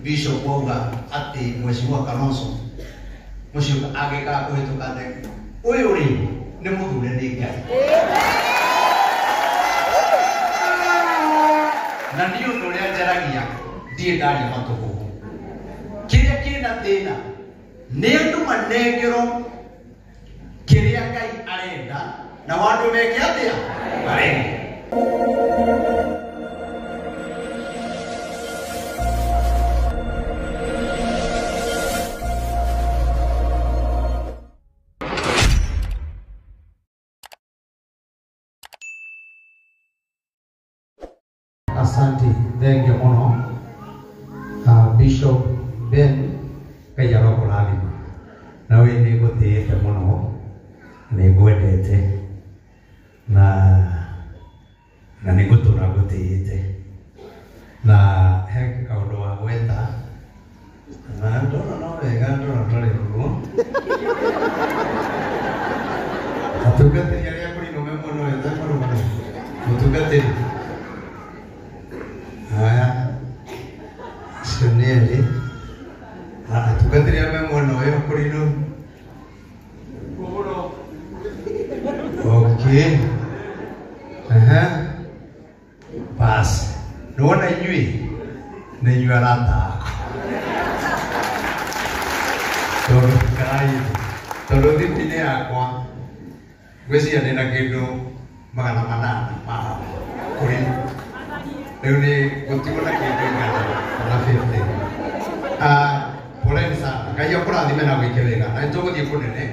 Bishop wauga atĩ Mheshimiwa Kalonzo Musyoka angĩkaga kũhĩtũka atĩ ũyũ rĩ nĩ mũthure nĩ Ngai. Na niĩ ũndũ ũrĩa njaragia ndirĩ ndaria matũhũhũ. Kĩrĩa kĩna thĩna nĩ andũ manengerwo kĩrĩa Ngai arenda na andũ meke atĩa marege. Asante, thengiũ mũno Bishop Ben, Ngai arokũrathima. Na we nĩ ngũtĩĩte mũno, nĩ ngwendete na nĩ ngũtũra ngũtĩĩte. Na he kaũndũ wa gweta na ndona no wega ndona tũrĩ ũguo. Atungatĩri arĩa kũrĩ me mwena ũyũ te marũgame. Mũtungatĩri. Haya, acio nĩ erĩ. Atungatĩri arĩa me mwena ũyũ kũrĩ nũ? Okay. Aha. Bas. Nĩwona inyuĩ nĩ inyuĩ arata akwa. Tondũ karai tondũ thimũ-inĩ yakwa ngwĩciria ndĩna kĩndũ 800 ma kũrĩ rĩu nĩ gũtigwo na kĩndũ 150. Poleni sana. Ngai akũrathime na gwĩke wega. Na nĩtũgũthiĩ kũnene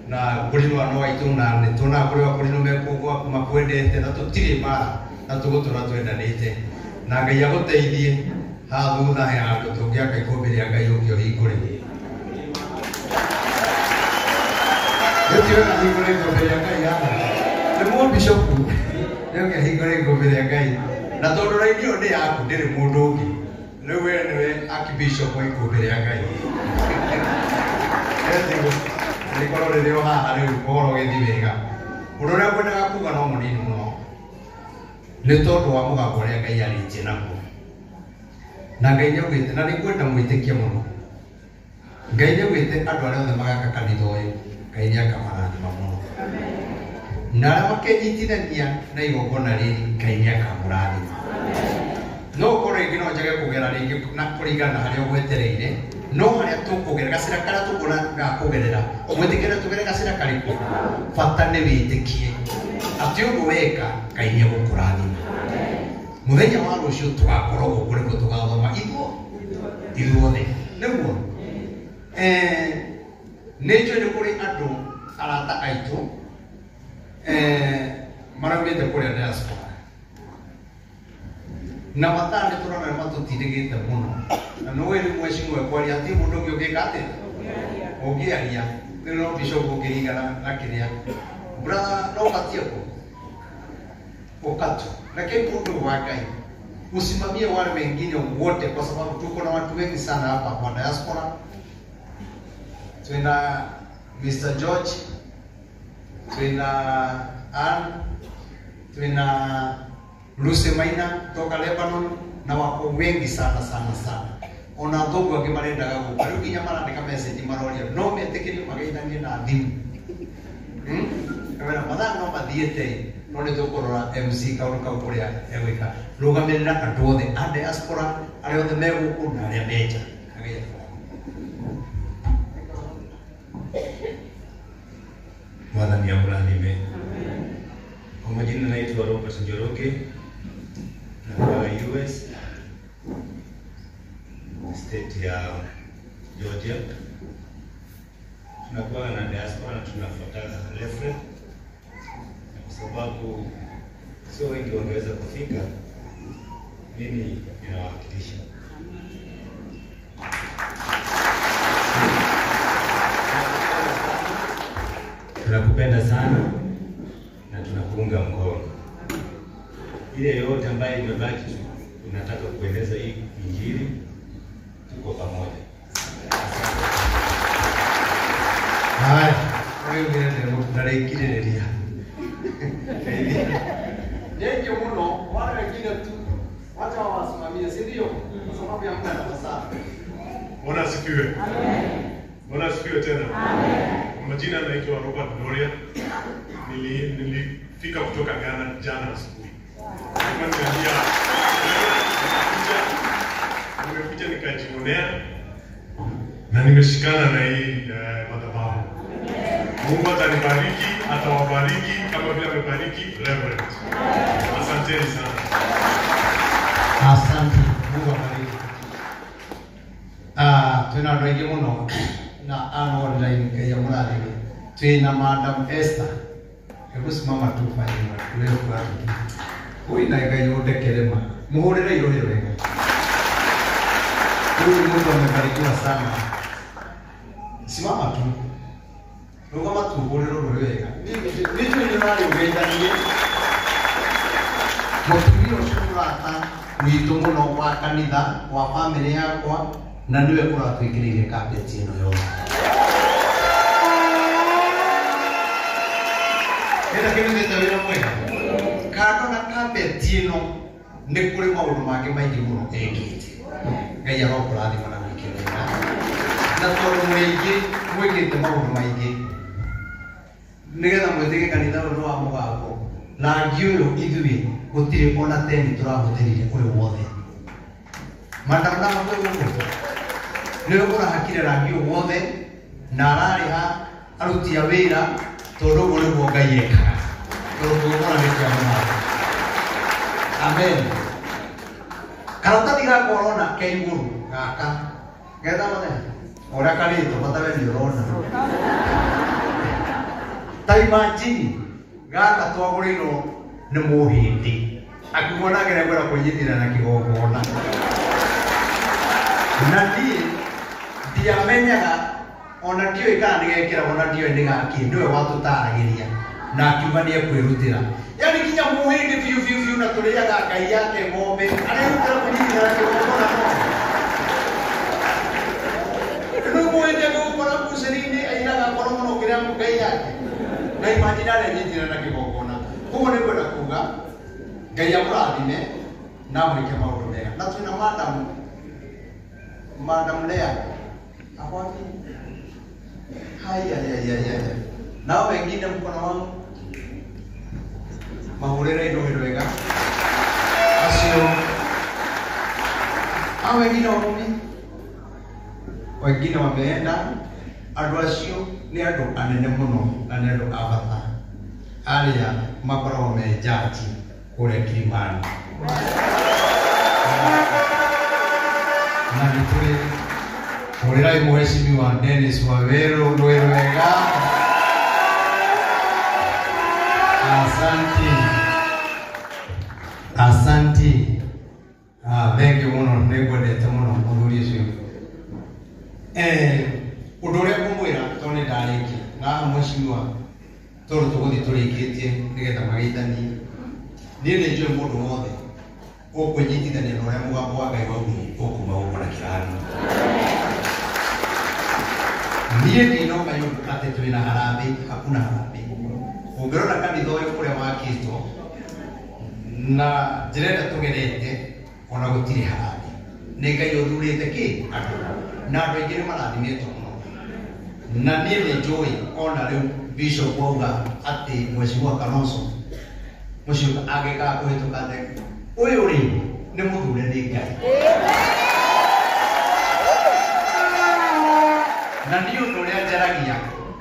na kũrinwo no aitũ na nĩtuonaga kũrĩ akũrinwo mekũgwa makwendete na tũtirĩ mara na tũgũtũra twendanĩte. Na Ngai agũteithie haha thutha he handũ tũngĩaka ikũmbĩ rĩa Ngai ũke ũhingũre. Gũtiwega hingũre ikũmbĩ rĩa Ngai haha. Nĩ mũbishopu nĩoke ahingũre ikũmbĩ rĩa Ngai. Na tondũ raini ĩyo nĩ yaku ndĩrĩ mũndũ ũngĩ. Rĩu we nĩwe archbishop wa ikũmbĩ rĩa Ngai. Etiguo rĩkorwo rĩrĩ o haha rĩu ũhoro ũgĩthiĩ wega. Ũndũ ũrĩa ngwendaga kuga no mũnini mũno nĩ tondũ wa mũgambo ũrĩa Ngai arĩtie naguo. Na Ngai nĩaugĩte na nĩngwenda mwĩtĩkie mũno. Ngai nĩaugĩte andũ arĩa othe magaka kanitha ũyũ Ngai nĩakamarathima mũno. Na arĩa makenyitithania na igongona rĩrĩ Ngai nĩakamũrathima. No ũkorwo rĩngĩ no njage kũgera rĩngĩ na kũringana na harĩa ũgwetereire, no harĩa tũkũgera gacĩra karĩa tũkuona ga kũgerera mwĩtĩkĩre tũgere gacĩra karĩkũ, bata nĩ wĩtĩkie atĩ ũguo weka Ngai nĩegũkũrathima. Mũthenya wa rũciũ tũgakorwo gũkũ nĩguo tũgathoma ithuothe nĩguo. Nĩ njũĩ nĩ kũrĩ andũ arata aitũ maraumĩte kũrĩa diaspora na mathaa nĩ tũrona nĩ matũtindĩkĩte mũno na nĩ ũĩ rĩu mheshimiwa ekwaria hatirĩ mũndũ ũngĩ ũngĩka atĩa ũngĩaria rĩu no bishop ũngĩringana na kĩrĩa brother no ũbatie kũ ũkatu reke mũndũ wa Ngai usimamie wale wengine wote kwa sababu tuko na watu wengi sana hapa kwa diaspora. Tuna Mr. George, tuna Ann, tuna Lucy Maina toka Lebanon na wako wengi sana sana sana. Ona thũngũ angĩ marendaga gũka rĩu nginya marandĩka message maroria no metĩkĩrio mageithanie na thimũ. Kamera mathaa no mathiĩte no nĩ tũkũrora MC kaũndũ kau kũrĩa egwĩka. Rũgamĩrĩra andũ othe a diaspora arĩa othe me gũkũ na arĩa me nja. Mwathani akũrathime. Kwa majina naitwa Robert Njoroge, natoka US, state ya Georgia. Tunakuwa na diaspora na tunafuata reference, na kwa sababu sio wengi wangeweza kufika, mimi ninawakilisha. Tunakupenda sana na tunakuunga mkono. Ile yote ambayo imebaki tunataka kueneza hii Injili, tuko pamoja. Haya, wewe ndio ndarĩkirĩrĩria. Thengiũ mũno, wale wengine tu wacha wawasimamie, si ndio? Kwa sababu ya muda na masaa. Bwana asifiwe. Bwana asifiwe tena. Amen. Majina naitwa Robert Doria. Nilifika kutoka Ghana jana asubuhi. Nimekuja nikajionea na nimeshikana na hii madhabahu. Mungu atanibariki, atawabariki kama vile amebariki Reverend. Asanteni sana. Asante. Mungu abariki. Twina andũ aingĩ mũno na ano online Ngai amũrathime. Twina Madam Esther. Hebu simama tu fanye wewe kwa tu. Huyu na Ngai ũndekere ma. Muhũrĩre irũhĩ wega. Huyu mtu amebarikiwa sana. Simama tu. Rũgama tu ũhũrĩre rũhĩ wega. Nĩ nĩũrarĩũgeithanie. Mũtumia ũcio mũrata witũ mũno wa kanitha wa bamĩrĩ yakwa na nĩwe ũratwĩkĩrĩire kapeti ĩno yothe. Kĩrĩa kĩrutĩte wĩra mwega. Kando na kapeti ĩno nĩ kũrĩ maũndũ mangĩ maingĩ mũno ekĩte. Ngai arokũrathima na gwĩke wega. Na tondũ mũrĩ aingĩ mwĩkĩte maũndũ maingĩ nĩgetha mwĩtĩke kanitha ũyũ nĩ wa mũgambo rangi ũyũ ithuĩ gũtirĩ ona teni tũrahũthĩrire ũrĩ wothe. Madam na gũkũ nĩwe ũrahakire rangi ũyũ wothe na ararĩha aruti a wĩra tondũ ũguo nĩguo Ngai ekaga tondũ kũgongona nĩ kĩa mũgambo. Amen. Karatathi gaka ũrona ke igũrũ gaka getha mothe ũrĩa karĩtwo bata we nĩ ũrona. Ta imagine gaka twagũrĩirwo nĩ mũhĩndĩ akiuga nake nĩekwenda kwĩnyitĩrĩra na kĩgongona na niĩ ndiamenyaga ona ndiũĩ kana nĩgekĩragwo na ndiũĩ nĩ gakĩ nĩwe watũtaragĩria na akiuga nĩekwĩrutĩra yani nginya mũhĩndĩ biũ biũ biũ na tũrĩaga Ngai yake ng'ombe arerutĩra kwĩnyitĩrĩra na kĩgongona no rĩu mũhĩndĩ agĩgũkora mbucĩrĩ-inĩ airaga ngoro mũno kĩrĩa Ngai yake na imagine arenyitĩrĩra na kĩgongona. Koguo nĩ ngwenda kuga Ngai amũrathime na amwĩke maũndũ mega. Na twĩna Madam Lea akwapi? Haya ya ya ya. Nao wengine mkono wangu mahũrĩre irũhĩ wega. Acio hao wengine wakomi wengine wameenda. Andũ acio nĩ andũ anene mũno na nĩ andũ a bata arĩa makoragwo me jaji kũrĩa Kilimani. Na nĩ tũrĩ hũrĩrai mheshimiwa Dennis Waweru rũĩ wega. Asante. Asante. Thank you mũno nĩ ngwendete mũno mũthuri ũcio. Ũndũ ũrĩa ngũmwĩra tondũ nĩ ndarĩkia na mheshimiwa tondũ tũgũthiĩ tũrĩkĩtie nĩgetha mageithanie. Niĩ nĩ njũĩ mũndũ wothe ũkwĩnyitithania na ũrĩa mũgambo wa Ngai waugire ũkuma gũkũ na kĩrathimo. Niĩ ndinoka nyũmba atĩ twĩna harambee, hakuna harambee. Ũngĩrora kanitha ũyũ kũrĩa wakĩtwo na njĩra ĩrĩa tũgerete ona gũtirĩ harambee. Nĩ Ngai ũthurĩte kĩ andũ na andũ aingĩ nĩ marathimĩtwo mũno. Na niĩ nĩ njũĩ ona rĩu Bishop auga atĩ mheshimiwa Kalonzo Musyoka angĩkaga kũhĩtũka atĩ ũyũ rĩ nĩ mũthure nĩ Ngai. Na niĩ ũndũ ũrĩa njaragia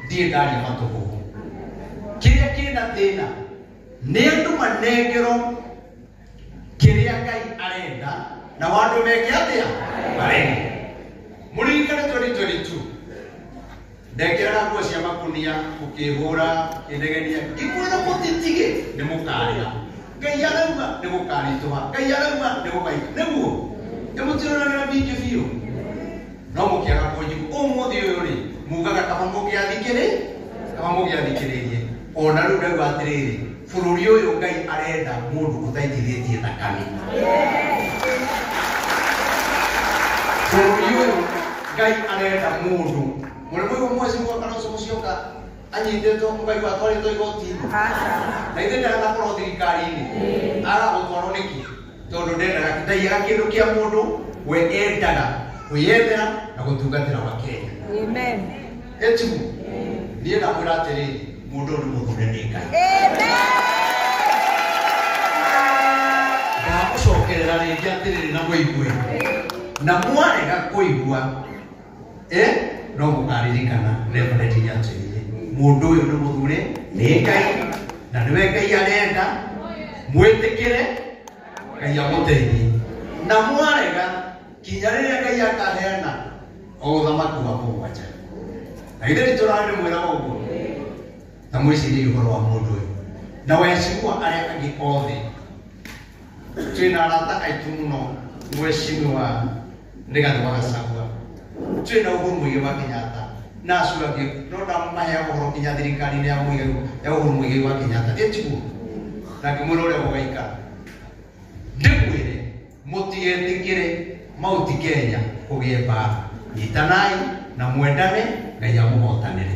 ndirĩ ndaria matũhũhũ. Kĩrĩa kĩna thĩna nĩ andũ manengerwo kĩrĩa Ngai arenda na andũ meke atĩa marenge. Mũririkane 2022 ndekĩraga nguo cia makunia ũkĩhũra ũkĩnegenia ngĩmwĩra mũtitige nĩ mũkarĩha. Ngai arauga nĩ gũkaritũha, Ngai arauga nĩ gũkaitũ nĩguo nĩmũtironanĩra mingĩ biũ no mũkĩaga kũnjigua. Ũmũthĩ ũyũ rĩ mugaga kaba mũngĩathikĩrĩrie ona rĩu ndauga atĩrĩrĩ bũrũri ũyũ Ngai arenda mũndũ ũtaitithĩtie thakame. Bũrũri ũyũ Ngai arenda mũndũ mũrĩ mũigua mheshimiwa Kalonzo Musyoka anyitĩtwo mũkaigua atwarĩtwo igoti-inĩ na ithe ndanakorwo thirikari-inĩ aragũtwarwo nĩkĩ tondũ ndendaga ndaiyaga kĩndũ kĩa mũndũ we endaga Kwiyethera na gutungatira wa Kenya. Amen. Etimu. Niĩ ndamwĩra atĩrĩrĩ, mũndũ ũyũ nĩ mũthure nĩ Ngai. Amen. Ndagũcokerera rĩngĩ atĩrĩrĩ na mũigue. Na mwarega kũigua, no mũkaririkana Reverend nĩatwĩrire mũndũ ũyũ nĩ mũthure nĩ Ngai na nĩwe Ngai arenda mwĩtĩkĩre Ngai amũteithie. Na mwarega kinya rĩrĩa Ngai akaheana ũthamaki wa mũgwanja. Na githĩ nĩtũrandĩmwĩra ũguo? Ta mwĩcirie ũhoro wa mũndũ ũyũ na waheshimiwa arĩa angĩ othe. Twĩna arata aitũ mũno, mheshimiwa Rigathi wa Gachagua, twĩna Uhuru Muigai wa Kenyatta na acio angĩ, no ndamaheaga ũhoro kinya thirikari-inĩ ya Muigai ya Uhuru Muigai wa Kenyatta. Ĩtiguo na ngĩmwĩra ũrĩa gũgaikara, ndĩmwĩre mũtigetĩkĩre Mount Kenya kũgĩe mbara. Nyitanai na mwendane, Ngai amũhotanĩre.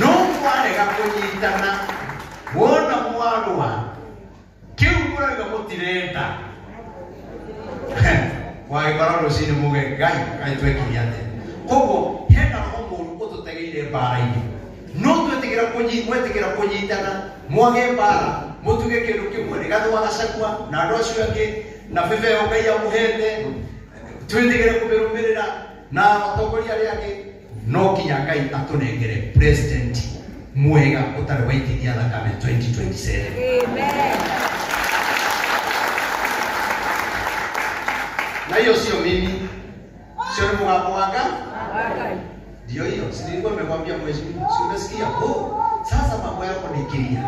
No mwarega kũnyitana, wona mwarũa kĩu mũrauga mũtirenda, wagĩkorwo rũcinĩ muge Ngai kaĩ twekire atĩa. Koguo hena roho mũũru ũtũtegeire mbara-inĩ. No twetĩkĩra mwetĩkĩra kũnyitana, mwage mbara, mũtuge kĩndũ kĩmwe, Rigathi wa Gachagua na andũ acio angĩ na bebe ĩyo Ngai amũhete, twĩtĩkĩre kũmĩrũmĩrĩra na atongoria arĩa angĩ, no kinya Ngai atũnengere president mwega ũtarĩ waitithia thakame 2027. Amen. Na hiyo sio mimi, sio ni mũgambo wa Ngai. Ndio hiyo, si nilikuwa nimekwambia mheshimiwa, si umesikia? Oh, sasa mambo yako ni kilia.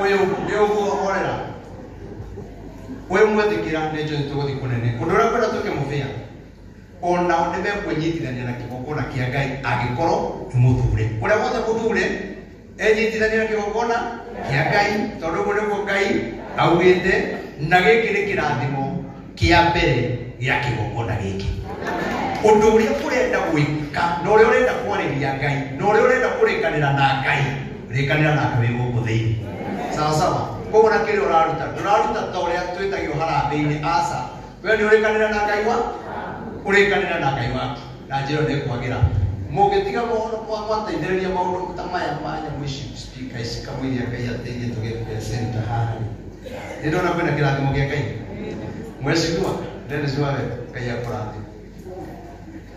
Ũyũ nĩ ũguo horera. Ũyũ mwetĩkĩra nĩ njũĩ tũgũthiĩ kũnene. Ũndũ ũrĩa ngwenda tũkĩmũbĩa, onao nĩ mekwĩnyitithania na kĩgongona kĩa Ngai angĩkorwo nĩ mũthure. Ũrĩa wothe mũthure enyitithania na kĩgongona kĩa Ngai, tondũ ũguo nĩguo Ngai augĩte, na gĩkĩ nĩ kĩrathimo kĩa mbere gĩa kĩgongona gĩkĩ. Ũndũ ũrĩa ũrenda gwĩka na ũrĩa ũrenda kwarĩria Ngai na ũrĩa ũrenda kũrĩkanĩra na Ngai, rĩkanĩra nake wĩ gũkũ thĩinĩ. Sawa sawa. Koguo na kĩrĩa ũraruta, ndũraruta ta ũrĩa twĩtagio harambĩ-inĩ, aca. We nĩ ũrĩkanĩra na Ngai wa? Ũrĩkanĩra na Ngai waku na njĩra ĩyo nĩĩkwagĩra. Mũngĩtiga mohoro mwateithĩrĩria maũndũ ta maya ma nyamũ ici, speaker ici, kamũiria Ngai ateithie tũgĩe presenter haha. Nĩ ndona kwĩna kĩrathimo kĩa Ngai. Mheshimiwa Dennis Wawe, Ngai akũrathime.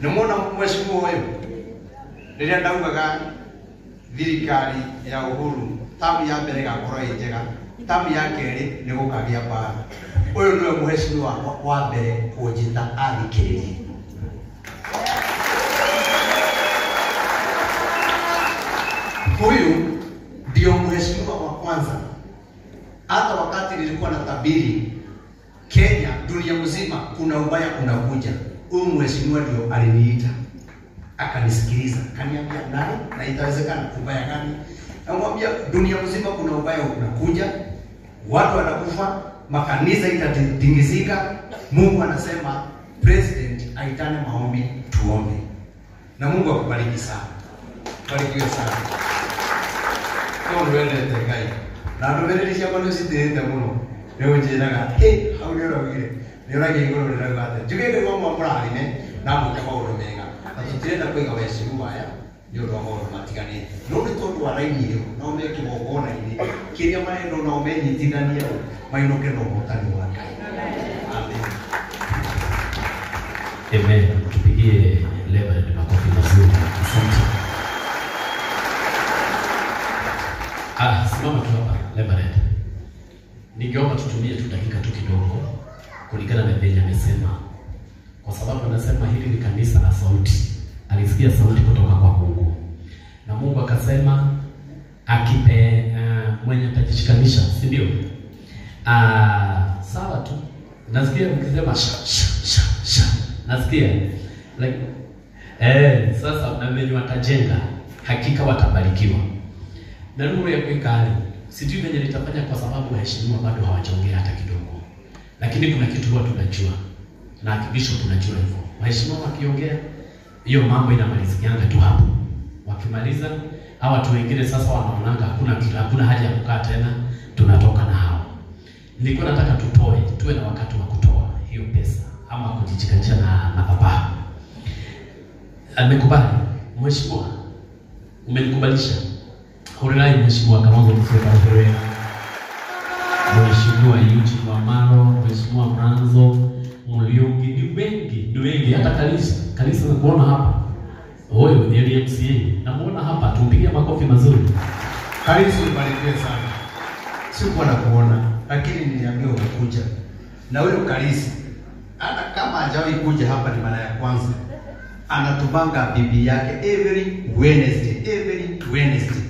Nĩ muona mheshimiwa ũyũ, rĩrĩa ndaugaga thirikari ya Uhuru tamu ya mbere ĩgakorwo ĩ njega, tamu ya kerĩ nĩ gũkagĩa mbara. Ũyũ nĩwe mheshimiwa wa mbere kũnjĩta athikĩrĩrie. Huyu ndio mheshimiwa wa kwanza. Hata wakati nilikuwa natabiri Kenya, dunia mzima kuna ubaya unakuja, huyu mheshimiwa ndio aliniita akanisikiliza, akaniambia nani na itawezekana ubaya gani? Namwambia dunia mzima kuna ubaya unakuja, watu wanakufa, makanisa itatingizika. Mungu anasema president aitane maombi, tuombe. Na Mungu akubariki sana. Barikiwe sana. No ndwendete Ngai. Na ndũmĩrĩri ciakwa nĩ ũcitĩĩte mũno. Nĩ ũnjĩraga, "Hĩ, hau nĩ ũraugire." Nĩ ũragia igũrũ rĩrauga atĩa. Njuge Ngai wa mũrathime na mwĩke maũndũ mega. Na tũtirenda kũiga waheshimiwa aya nĩ ũndũ wa maũndũ matiganĩte. No nĩ tondũ wa raini ĩyo, nao me kĩgongona-inĩ, kĩrĩa marenda nao menyitithanie mainũke na ũhotani wa Ngai. Amen. Amen. Tupigie Reverend makofi mazuri. Asante. Simama tu hapa Reverend. Ningeomba tutumie tu dakika tu kidogo kulingana na vile amesema. Kwa sababu anasema hili ni kanisa la sauti. Alisikia sauti kutoka kwa Mungu. Na Mungu akasema akipe mwenye atajishikanisha, si ndio? Sawa tu. Nasikia mkisema sha sha sha sha. Nasikia like sasa na wenye watajenga hakika watabarikiwa. Na nuru ya kuikali sijui venye nitafanya kwa sababu waheshimiwa bado hawajaongea hata kidogo. Lakini kuna kitu huwa tunajua. Na hakikisho tunajua hivyo. Waheshimiwa wakiongea hiyo mambo inamalizikianga tu hapo. Wakimaliza hawa watu wengine sasa wanaonanga hakuna haja ya kukaa tena, tunatoka na hao. Nilikuwa nataka tutoe, tuwe na wakati wa kutoa hiyo pesa ama kujishikanisha na madhabahu. Amekubali. Mheshimiwa, umenikubalisha. Hurulai Mheshimiwa Kalonzo Musyoka Hurulai. Mheshimiwa Eugene Wamalwa, Mheshimiwa Mranzo, Muriuki, ni wengi, ni wengi. Hata Kalisa nakuona hapa. Huyo ni LMCA. Namuona hapa, tumpigie makofi mazuri. Kalisa, ubarikiwe sana. Sikuwa nakuona, lakini niliambiwa umekuja. Na huyo Kalisa, hata kama hajawahi kuja hapa ni mara ya kwanza. Anatubanga bibi yake every Wednesday, every Wednesday.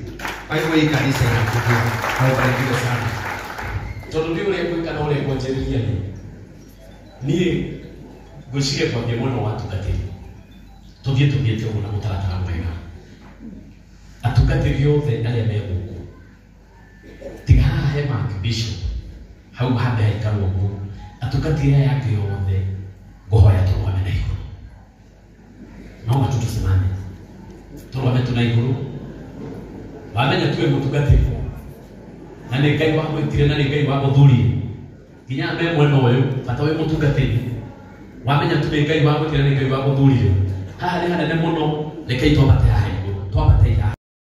Kwa hivyo hii kanisa inakujua. Na ubarikiwe sana. Tondu ndi uria ngwika na uria ngwanjĩrĩria rĩ, niĩ ngwĩciria kwambia mwena wa atungatĩri, tũthiĩ tũthiĩte ũguo na mũtaratara mwega. Atungatĩri othe arĩa me gũkũ, tiga haha he Archbishop, hau hambe haikarwo ũguo, atungatĩri aya angĩ othe ngũhoya tũrũgame na igũrũ. Naomba tu tusimame, tũrũgame tu na igũrũ. Wamenya tuwe mũtungatĩri na nĩ Ngai wamwĩtire na nĩ Ngai wamũthurire nginya me mwena ũyũ bata wĩ mũtungatĩri wamenya tu nĩ Ngai wamwĩtire na nĩ Ngai wamũthurire haha nĩ hanene mũno rekei twambate haha igũrũ twambate